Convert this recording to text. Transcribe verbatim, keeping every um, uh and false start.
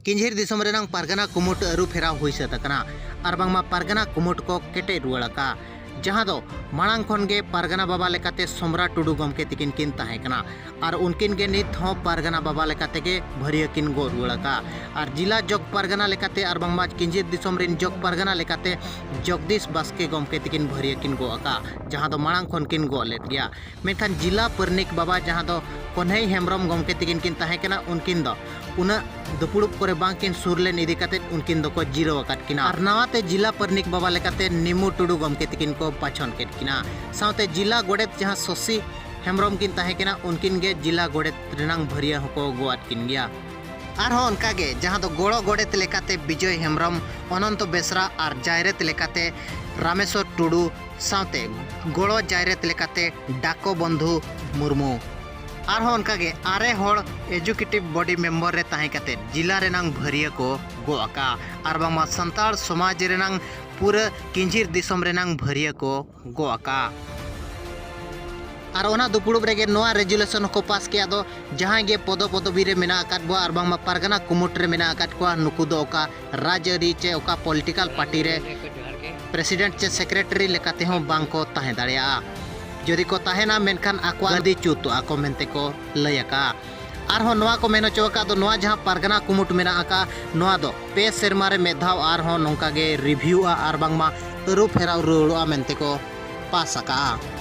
ᱠᱤᱧᱡᱷᱤᱨ ᱫᱤᱥᱚᱢ ᱨᱮᱱᱟᱝ ᱯᱟᱨᱜᱟᱱᱟ ᱠᱩᱢᱩᱴ ᱟᱹᱨᱩ ᱯᱷᱮᱨᱟᱣ ᱦᱩᱭ ᱥᱟᱹᱛ ᱟᱠᱟᱱᱟ ᱟᱨ ᱵᱟᱝᱢᱟ ᱯᱟᱨᱜᱟᱱᱟ ᱠᱩᱢᱩᱴ ᱠᱚ ᱠᱮᱴᱮᱡ ᱨᱩᱣᱟᱹᱲ ᱟᱠᱟᱫᱼᱟ, ᱡᱟᱦᱟᱸ ᱫᱚ ᱢᱟᱲᱟᱝ ᱠᱷᱚᱱ ᱜᱮ ᱯᱟᱨᱜᱟᱱᱟ ᱵᱟᱵᱟ ᱞᱮᱠᱟᱛᱮ ᱥᱚᱢᱨᱟ ᱴᱩᱰᱩ ᱜᱚᱢᱠᱮ ᱛᱤᱠᱤᱱ ᱠᱤᱱ ᱛᱟᱦᱮᱸ ᱠᱟᱱᱟ ᱟᱨ ᱩᱱᱠᱤᱱ ᱜᱮ ᱱᱤᱛ ᱦᱚᱸ ᱯᱟᱨᱜᱟᱱᱟ ᱵᱟᱵᱟ ᱞᱮᱠᱟᱛᱮ ᱜᱮ ᱵᱷᱟᱹᱨᱭᱟᱹ ᱠᱤᱱ ᱜᱚᱜ ᱨᱩᱣᱟᱹᱲ ᱟᱠᱟᱫᱼᱟ᱾ ᱟᱨ ᱡᱤᱞᱟ ᱡᱚᱜᱽ ᱯᱟᱨᱜᱟᱱᱟ ᱞᱮᱠᱟᱛᱮ ᱟᱨ ᱵᱟᱝᱢᱟ ᱠᱤᱧᱡᱷᱤᱨ ᱫᱤᱥᱚᱢ ᱨᱮᱱ ᱡᱚᱜᱽ ᱯᱟᱨᱜᱟᱱᱟ ᱞᱮᱠᱟᱛᱮ ᱡᱚᱜᱽᱫᱤᱥ ᱵᱟᱥᱠᱮ ᱜᱚᱢᱠᱮ ᱛᱤᱠᱤᱱ ᱵᱷᱟᱹᱨᱭᱟᱹ ᱠᱤᱱ ᱜᱚᱜ ᱟᱠᱟᱫᱼᱟ, ᱡᱟᱦᱟᱸ ᱫᱚ ᱢᱟᱲᱟᱝ ᱠᱷᱚᱱ ᱠᱤᱱ ᱜᱚᱜ ᱞᱮᱫ ᱜᱮᱭᱟ᱾ ᱢᱮᱱᱠᱷᱟᱱ ᱡᱤᱞᱟ ᱯᱟᱨᱱᱤᱠ ᱵᱟᱵᱟ, ᱡᱟᱦᱟᱸ ᱫᱚ ᱠᱚᱱᱦᱮᱭ ᱦᱮᱢᱵᱨᱚᱢ ᱜᱚᱢᱠᱮ ᱛᱤᱠᱤᱱ ᱠᱤᱱ ᱛᱟᱦᱮᱸ ᱠᱟᱱᱟ, ᱩᱱᱠᱤᱱ ᱫᱚ ᱩᱱᱟᱹᱜ ᱫᱩᱯᱲᱩᱵ ᱠᱚᱨᱮ ᱵᱟᱝ ᱠᱤᱱ ᱥᱩᱨ ᱞᱮᱱ ᱤᱫᱤ ᱠᱟᱛᱮ ᱩᱱᱠᱤᱱ ᱫᱚᱠᱚ ᱡᱤᱨᱟᱹᱣ ᱟᱠᱟᱫ ᱠᱤᱱᱟ᱾ ᱟᱨ ᱱᱟᱣᱟ ᱛᱮ ᱡᱤᱞᱟ ᱯᱟᱨᱱᱤᱠ ᱵᱟᱵᱟ ᱞᱮᱠᱟᱛᱮ ᱱᱤᱢᱩ ᱴᱩᱰᱩ ᱜᱚᱢᱠᱮ ᱛᱤᱠᱤᱱ ᱠᱚ ᱵᱟᱪᱷᱚᱱ ᱠᱮᱫ ᱠᱤᱱᱟ᱾ ᱥᱟᱶᱛᱮ ᱡᱤᱞᱟ ᱜᱚᱰᱮᱛ ᱡᱟᱦᱟᱸ ᱥᱚᱥᱤ ᱦᱮᱢᱵᱨᱚᱢ ᱠᱤᱱ ᱛᱟᱦᱮᱸ ᱠᱟᱱᱟ, ᱩᱱᱠᱤᱱ ᱜᱮ ᱡᱤᱞᱟ ᱜᱚᱰᱮᱛ ᱨᱮᱱᱟᱝ ᱵᱷᱟᱹᱨᱭᱟᱹ ᱦᱚᱸᱠᱚ ᱜᱚᱜ ᱟᱫ ᱠᱤᱱ ᱜᱮᱭᱟ᱾ ᱟᱨᱦᱚᱸ ᱚᱱᱠᱟ ᱜᱮ ᱡᱟᱦᱟᱸ ᱫᱚ ᱜᱚᱲᱚ ᱜᱚᱰᱮᱛ ᱞᱮᱠᱟᱛᱮ ᱵᱤᱡᱚᱭ ᱦᱮᱢᱵᱨᱚᱢ, ᱚᱱᱚᱱᱛᱚ ᱵᱮᱥᱨᱟ ᱟᱨ ᱡᱟᱭᱨᱮᱛ ᱞᱮᱠᱟᱛᱮ ᱨᱟᱢᱮᱥᱣᱚᱨ ᱴᱩᱰᱩ, ᱥᱟᱶᱛᱮ ᱜᱚᱲᱚ ᱡᱟᱭᱨᱮᱛ ᱞᱮᱠᱟᱛᱮ ᱰᱟᱠᱚ ᱵᱚᱱᱫᱷᱩ ᱢᱩᱨᱢᱩ᱾ ᱟᱨᱦᱚᱸ ᱚᱱᱠᱟᱜᱮ ᱟᱨᱮ ᱦᱚᱲ ᱮᱡᱩᱠᱮᱴᱤᱵᱷ ᱵᱚᱰᱤ ᱢᱮᱢᱵᱚᱨ ᱨᱮ ᱛᱟᱦᱮᱸ ᱠᱟᱛᱮ ᱡᱤᱞᱟ ᱨᱮᱱᱟᱝ ᱵᱷᱟᱹᱨᱭᱟᱹ ᱠᱚ ᱜᱚᱜ ᱟᱠᱟᱫᱼᱟ ᱟᱨ ᱵᱟᱝᱢᱟ ᱥᱟᱱᱛᱟᱲ ᱥᱚᱢᱟᱡᱽ ᱨᱮᱱᱟᱝ ᱯᱩᱨᱟᱹ ᱠᱤᱧᱡᱷᱤᱨ ᱫᱤᱥᱚᱢ ᱨᱮᱱᱟᱝ ᱵᱷᱟᱹᱨᱭᱟᱹ ᱠᱚ ᱜᱚᱜ ᱟᱠᱟᱫᱼᱟ᱾ ᱟᱨ ᱚᱱᱟ ᱫᱩᱯᱲᱩᱵ ᱨᱮᱜᱮ ᱱᱚᱣᱟ ᱨᱮᱡᱩᱞᱮᱥᱚᱱ ᱦᱚᱸᱠᱚ ᱯᱟᱥ ᱠᱮᱫᱼᱟ᱾ ᱟᱫᱚ ᱡᱟᱦᱟᱸᱭ ᱜᱮ ᱯᱚᱫᱚ ᱯᱚᱫᱚᱵᱤ ᱨᱮ ᱢᱮᱱᱟᱜ ᱟᱠᱟᱫ ᱵᱚᱣᱟ ᱟᱨ ᱵᱟᱝᱢᱟ ᱯᱟᱨᱜᱟᱱᱟ ᱠᱩᱢᱩᱴ ᱨᱮ ᱢᱮᱱᱟᱜ ᱟᱠᱟᱫ ᱠᱚᱣᱟ, ᱱᱩᱠᱩ ᱫᱚ ᱚᱠᱟ ᱨᱟᱡᱽᱟᱹᱨᱤ ᱪᱮ ᱚᱠᱟ ᱯᱚᱞᱤᱴᱤᱠᱟᱞ ᱯᱟᱨᱴᱤ ᱨᱮ ᱯᱨᱮᱥᱤᱰᱮᱱᱴ ᱪᱮ ᱥᱮᱠᱨᱮᱴᱟᱨᱤ ᱞᱮᱠᱟ ᱛᱮᱦᱚᱸ ᱵᱟᱝ ᱠᱚ ᱛᱟᱦᱮᱸ ᱫᱟᱲᱮᱭᱟᱜᱼᱟ᱾ ᱡᱩᱫᱤ ᱠᱚ ᱛᱟᱦᱮᱱᱟ, ᱢᱮᱱᱠᱷᱟᱱ ᱟᱠᱚᱣᱟᱜ ᱜᱟᱹᱫᱤ ᱪᱩᱛᱩᱜᱼᱟ ᱠᱚ ᱢᱮᱱᱛᱮ ᱠᱚ ᱞᱟᱹᱭ ᱟᱠᱟᱫᱼᱟ᱾ ᱟᱨᱦᱚᱸ ᱱᱚᱣᱟ ᱠᱚ ᱢᱮᱱ ᱦᱚᱪᱚ ᱟᱠᱟᱫ ᱫᱚ, ᱱᱚᱣᱟ ᱡᱟᱦᱟᱸ ᱯᱟᱨᱜᱟᱱᱟ ᱠᱩᱢᱩᱴ ᱢᱮᱱᱟᱜ ᱟᱠᱟᱫᱼᱟ, ᱱᱚᱣᱟ ᱫᱚ ᱯᱮ ᱥᱮᱨᱢᱟ ᱨᱮ ᱢᱤᱫ ᱫᱷᱟᱣ ᱟᱨᱦᱚᱸ ᱱᱚᱝᱠᱟ ᱜᱮ ᱨᱤᱵᱷᱤᱭᱩᱜᱼᱟ ᱟᱨ ᱵᱟᱝᱢᱟ ᱟᱹᱨᱩ ᱯᱷᱮᱨᱟᱣ ᱨᱩᱣᱟᱹᱲᱚᱜᱼᱟ ᱢᱮᱱᱛᱮ ᱠᱚ ᱯᱟᱥ ᱟᱠᱟᱫᱼᱟ᱾